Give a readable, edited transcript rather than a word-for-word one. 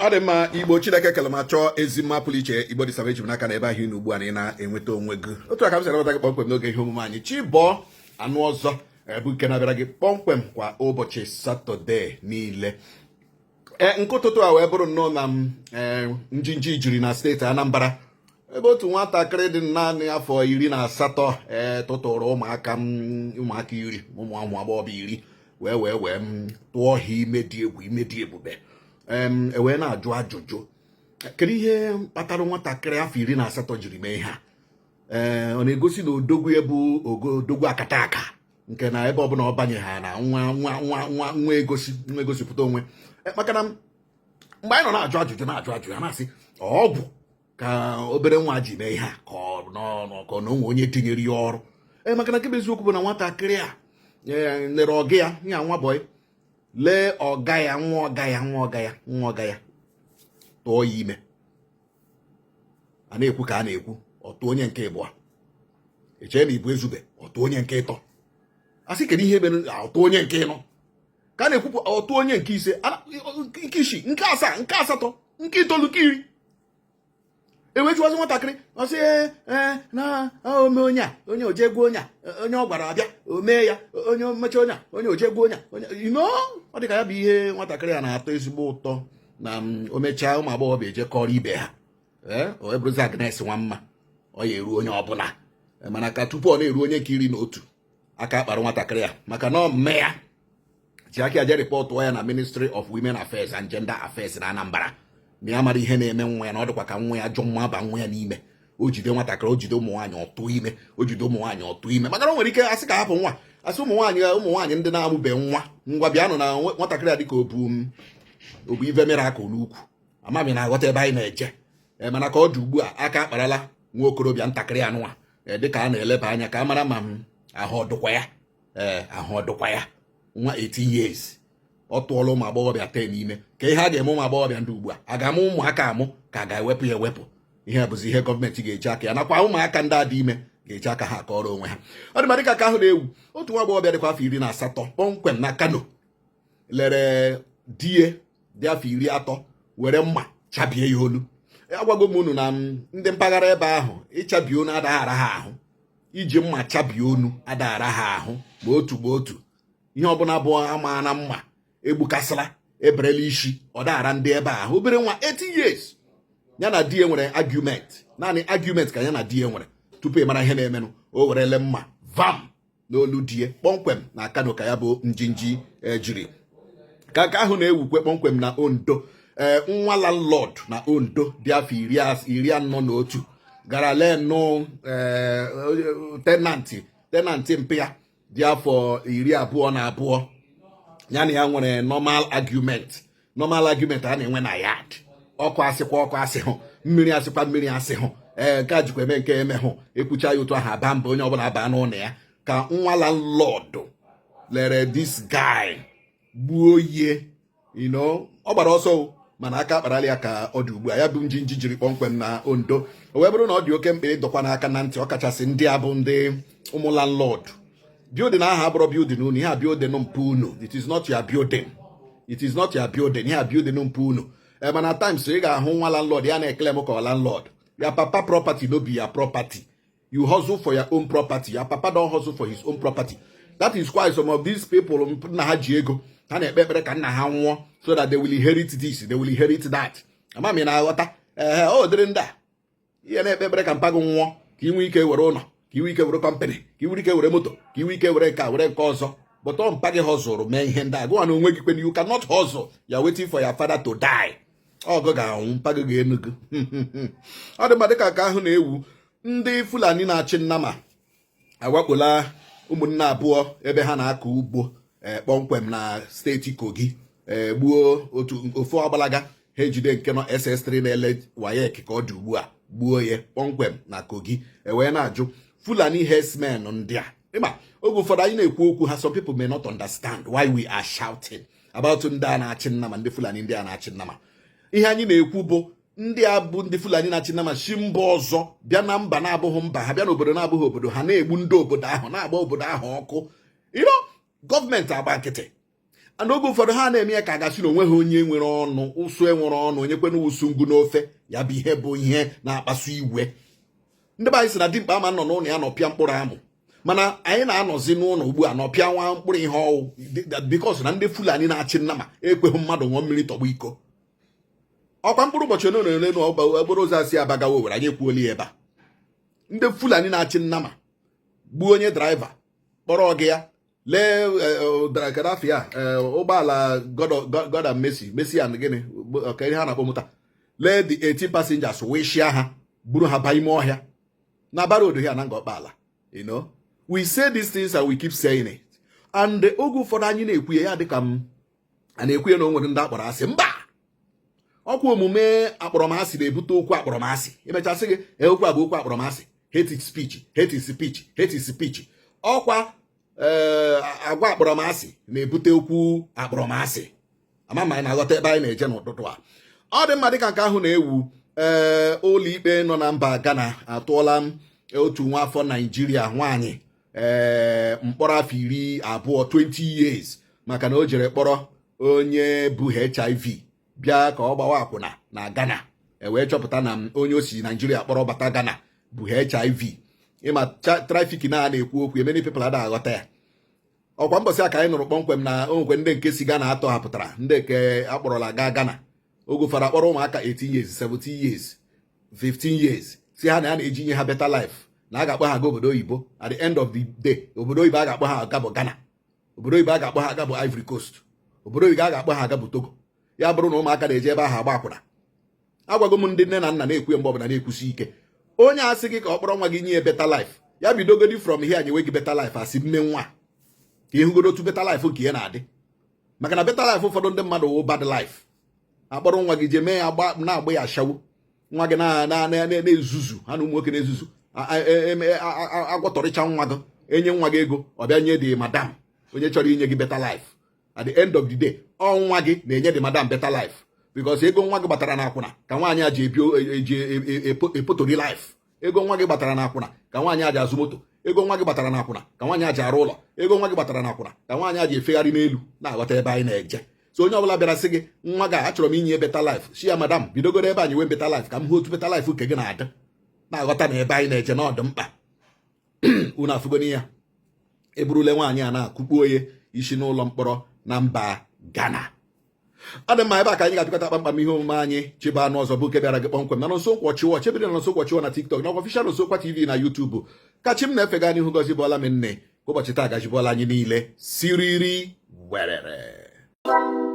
Ọ dị mma. Igbo Chineke kele ma chọọ ezi mma pụrụ iche. Igbo dị saba, eji m n'aka na ebe ahụ ị nọ ugbu a na ị na-enweta onwe gị otu aka m si anabata gị kpọmkwem n'oge ihe omume anyị Chi Bọọ Anụ Ọzọ, bụ nke na-abịara gị kpọmkwem kwa ụbọchị Satọde niile. Ee, nke ụtụtụ a wee bụrụ nnọọ na m njinji jiri na steeti Anambra, ebe otu nwatakịrị dị naanị afọ 18 tụtụrụ ụmụaka m, ụmụaka 10, ụmụ ụmụ agbọghọbịa 10, wee m tụọ ha ime dị egwu, ime dị ebube. E wee na-ajụ ajụjụ, kedu ihe kpatara nwatakịrị afọ 18 jiri mee ihe a? Ee, ọ na-egosi na odogwu ya bụ ogo odogwu akata aka, nke na ebe ọbụla ọ banye ha na nwa nwa nwa nwa nwa egosi nwa egosipụta onwe. Maka na mgbe anyị nọ na-ajụ ajụjụ, na-ajụ ajụjụ, ha na-asị ọgwụ ka obere nwa ji mee ihe a, ka ọ nọ ka ọ na onwe onye tinyere ya ọrụ. Ee, maka na nke bụ eziokwu bụ na nwatakịrị a lere ọga ya, ya nwa bọyị, lee ọga ya, nwa ọga ya, nwa ọga ya, nwa ọga ya, tụọ ya ime. A na-ekwu ka a na-ekwu, ọtụ onye nke ịbụọ, echee na ibu ezube, ọtụ onye nke ịtọ, asị kedu ihe mere, ọtụ onye nke ịnọ, ka a na-ekwupụ, ọtụ onye nke ise, nke isii, nke asaa, nke asatọ, nke itoolu, nke 10. Ewejuwazi nwatakịrị, ọsị ee na ome onye a, onye ojegwu onye a, onye ọ gwara abịa o mee ya, onye mmecha onye a, onye ojegwu onye a, onye ọ dị ka ya bụ ihe nwatakịrị a na-atọ ezigbo ụtọ na o mechaa, ụmụ agbọghọbịa ejekọrọ ibe ha. Ee, o wee bụrụzi Agnes Nwamma, ọ ya eru onye ọbụla. Mana ka tupu ọ na-eru onye nke 11, aka akpara nwatakịrị a, maka na ọ mme ya ji aka ya je report ya na Ministry of Women Affairs and Gender Affairs na Anambra, na ya mara ihe na-eme nwa ya, na ọ dịkwa ka nwa ya jụ nwa ba nwa ya n'ime. O jide nwatakịrị, o jide ụmụ nwaanyị ọtụ ime, o jide ụmụ nwaanyị ọtụ ime, maka na o nwere ike asị ka hapụ nwa, asị ụmụ nwaanyị ndị na-amụbe nwa, ngwa bịanụ, na nwatakịrị a dịka obu obu ive miracle n'ukwu. Amami na-aghọta ebe anyị na-eje. Ee, mana ka ọ dị ugbu a, aka akparala nwa okorobịa ntakịrị anụnwa, dịka a na-eleba anya ka a mara ma m ahụ ọdụkwa ya. Ee, ahụ ọdụkwa ya. Nwa 18 years, ọ tụọla ụmụ agbọghọbịa 10 n'ime. Ka ihe a ga-eme ụmụ agbọghọbịa ndị ugbu a, a ga-amụ ụmụaka amụ, ka a ga-ewepụ ya ewepụ? Ihe bụzi ihe gọọmenti ga-eji aka ya nakwa ụmụaka ndị a dị ime ga-eji aka ha akọrọ onwe ha. Ọ dị ma dịka ka ahụ na-ewu, otu nwa agbọghọbịa dịkwa afọ 18 kpọmkwem na Kano lere die dị afọ 30, were mma chabie ya olu. Agwago m unu na ndị mpaghara ebe ahụ, ịchabi onu adaghara ha ahụ, iji mma chabie onu adaghara ha ahụ ma otu ma otu. Ihe ọbụla bụ ama na mma egbukasịla, eberela isi, ọ daghara ndị ebe ahụ. Obere nwa 18 years, ya na di ya nwere argument, naanị argument ka ya na di ya nwere. Tupu ị mara ihe na-emenụ, o werele mma vam n'olu die kpọmkwem na Kano. Ka ya bụ njinji jiri ka nke ahụ na-ewukwe kpọmkwem na Ondo. Ee, nwa landlord na Ondo dị afọ 41 gara lee nnọọ tenant mpe ya dị afọ 22. Ya na ya nwere normal argument, normal argument a na-enwe na yard. Ọkụ asịkwa ọkụ asị hụ, mmiri asịkwa mmiri asị hụ. Ee, nke a jikwa eme nke eme hụ, ekwucha ya otu ahụ, aba mba, onye ọbụla baa n'ụlọ ya. Ka nwa landlord lere this guy, gbuo ihe, ọ gbara ọsọ o, mana aka akparala ya ka ọ dị ugbu a. Ya bụ njinji jiri kpọmkwem na Ondo. O wee bụrụ na ọ dị oke mkpa ịdọkwa n'aka na ntị, ọkachasị ndị a bụ ndị ụmụ landlord. Building ahụ abụrụ building unu, ihe a building mpụ unu. It is not your building, it is not your building, ihe a building mpụ unu. Ee, mana times ị ga-ahụ nwa landlord ya na-ekele m ka ọ landlord ya papa property. No be your property. You hustle for your own property. Your papa don hustle for his own property. That is why some of these people nna ha ji ego, ha na-ekpe ekpere ka nna ha nwụọ so that they will inherit this, they will inherit that. Ama m ị na-aghọta. Ee, o dịrị ndị a ihe na-ekpe ekpere ka mpa gị nwụọ, ka ị nwee ike were ụlọ, ka ị nwee ike were company, ka ị nwee ike were moto, ka ị nwee ike were nke a, were nke ọzọ. But ọ mpa gị hustle mee ihe ndị a, gụwa na onwe gị kwen, you cannot hustle. You are waiting for your father to die. Ọgụ ga-anwụ, mpa gị ga-enu gị. Ọ dị mma. Dịka ka ahụ na-ewu, ndị Fulani na-achị nnama awakpola ụmụnne abụọ ebe ha na-akọ ugbo kpọmkwem na steeti Kogi, gbuo otu, ofu agbalaga. Ha ejide nke nọ SS3 na-ele WAEC ka ọ dị ugbu a, gbuo ya kpọmkwem na Kogi. Ewee na-ajụ Fulani herdsmen ndị a. Ịma oge ụfọdụ anyị na-ekwu okwu ha, some people may not understand why we are shouting about ndị a na-achị nnama, ndị Fulani ndị a na-achị nnama. Ihe anyị na-ekwu bụ ndị a bụ ndị Fulani na-achị nnama si mba ọzọ bịa na mba na-abụghị mba ha, bịa n'obodo na-abụghị obodo ha, na-egbu ndị obodo ahụ, na-agba obodo ahụ ọkụ. Iro gọọmenti agba nkịtị. And oge ụfọdụ ha na-eme ya ka a gasị na onwe ha onye nwere ọnụ, ụsụ enwere ọnụ, onye kwena ụsụ ngụ n'ofe ya bụ ihe bụ ihe na-akpasu iwe. Ndị be anyị sị na dimkpa ama nọ n'ụlọ ya nọpịa mkpụrụ amụ, mana anyị na-anọzi n'ụlọ ugbu a nọpịa nwa mkpụrụ ihe ọwụ, because na ndị Fulani na-achị nnama ekweghị mmadụ ṅụọ mmiri tọgbọ iko. Ọkwa mkpụrụ ụbọchị ole na ole na okporo ụzọ asị abagawa Owere, anyị ekwuola ya ebe a. Ndị Fulani na-achị nnama gbuo onye driver, kpọrọ ọgụ ya, lee Gaddafi ya, ụgbọala God and Mercy, Mercy and gịnị ka ihe ha na-akpọ moto, lee the 18 passengers, wee ha buru ha baa ime ọhịa na bara odo ya na Ngor Okpala. We say these things and we keep saying it, and oge ụfọdụ anyị na-ekwu ya dịka m a na-ekwu ya na o nwere ndị akpọrọ asị. Mba, ọkwa omume akpọrọmasị na-ebute okwu akpọrọmasị. Emechasị gị okwu a bụ okwu akpọrọmasị, hate speech, hate speech, hate speech. Ọkwa agwa akpọrọmasị na-ebute okwu akpọrọmasị. Ama ma anyị na-aghọta ebe anyị na-eje n'ụtụtụ a. Ọ dị mma. Dịka nke ahụ na-ewu, ee, ụlọikpe nọ na mba Ghana atụọla m otu nwa afọ Naijiria nwaanyị ee mkpọrọ afọ 20, 20 years, maka na o jere kpọrọ onye bụ HIV bịa ka ọ gbawa akwụna na Ghana. E wee chọpụta na onye o si Naijiria kpọrọ bata Ghana bụ HIV. Ịma traffic na na-ekwu okwu, many people ada aghọta ya. Ọkwa mbọsị a ka anyị nụrụ kpọmkwem na o nwekwe ndị nke si Ghana atọhapụtara, ndị nke akpọrọla gaa Ghana. Oge ụfọdụ akpọrọ ụmụaka 18 years, 17 years, 15 years, si ha na ya na-eji nye ha better life, na a ga-akpọ ha aga obodo oyibo. At the end of the day, obodo oyibo a ga-akpọ ha aga bụ Ghana, obodo oyibo a ga-akpọ ha aga bụ Ivory Coast, obodo oyibo a ga-akpọ ha aga bụ Togo. Ya bụrụ na ụmụaka na-eje ebe ahụ agba akwụna. Agwago m ndị nne na nna, na-ekwu mgbe ọbụla, na-ekwusi ike, onye asị gị ka ọ kpọrọ nwa gị nye better life, ya bidogodi from here nyewe gị better life. Asị mme nwa ka ịhụgodo otu better life nke ya na-adị, maka na better life ụfọdụ ndị mmadụ wụ bad life. Akpọrọ nwa gị jee mee ya na-agba ya ashawo, nwa gị na-ezuzu ha na ụmụ nwoke na-ezuzu, agwọtọrịcha nwa gị, enye nwa gị ego, ọ bịa nye the madam onye chọrọ inye gị better life. At the end of the day, ọ nwa gị na-enye the madam better life, because ego nwa gị gbatara n'akwụna ka nwaanyị a ji ebi, eji epotori life. Ego nwa gị gbatara n'akwụna ka nwaanyị a ji azụ moto. Ego nwa gị gbatara n'akwụna ka nwaanyị a ji arụ ụlọ. Ego nwa gị gbatara n'akwụna ka nwaanyị a ji efegharị n'elu. Na-aghọta ebe anyị na-eje? So onye ọbụla bịara sị gị nwa gị achọrọ m inye better life, si ya, "Madam, bidogoro ebe anyị nwee better life ka m hụ otu better life nke gị na-adị." Na-aghọta na ebe anyị na-eje na ọ dị mkpa. Unu afụgoni ya, eburule nwaanyị a na-akụkpu onye isi n'ụlọ mkpọrọ na mba Ghana. Ọ dị mma. Ebe a ka anyị ga-apịkọta kpamkpam ihe omume anyị Chiba Anụ Ọzọ, bụ nke bịara gị kpọmkwem na Nonso Nkwa Chiwọ chebiri, na Nonso Nkwa Chiwọ na TikTok, na Official Nonso Nkwa TV na YouTube. Ka chi m na-efega n'ihu gozi bụọla m nne, ka ụbọchị taa gajibụọla anyị niile siriri werere.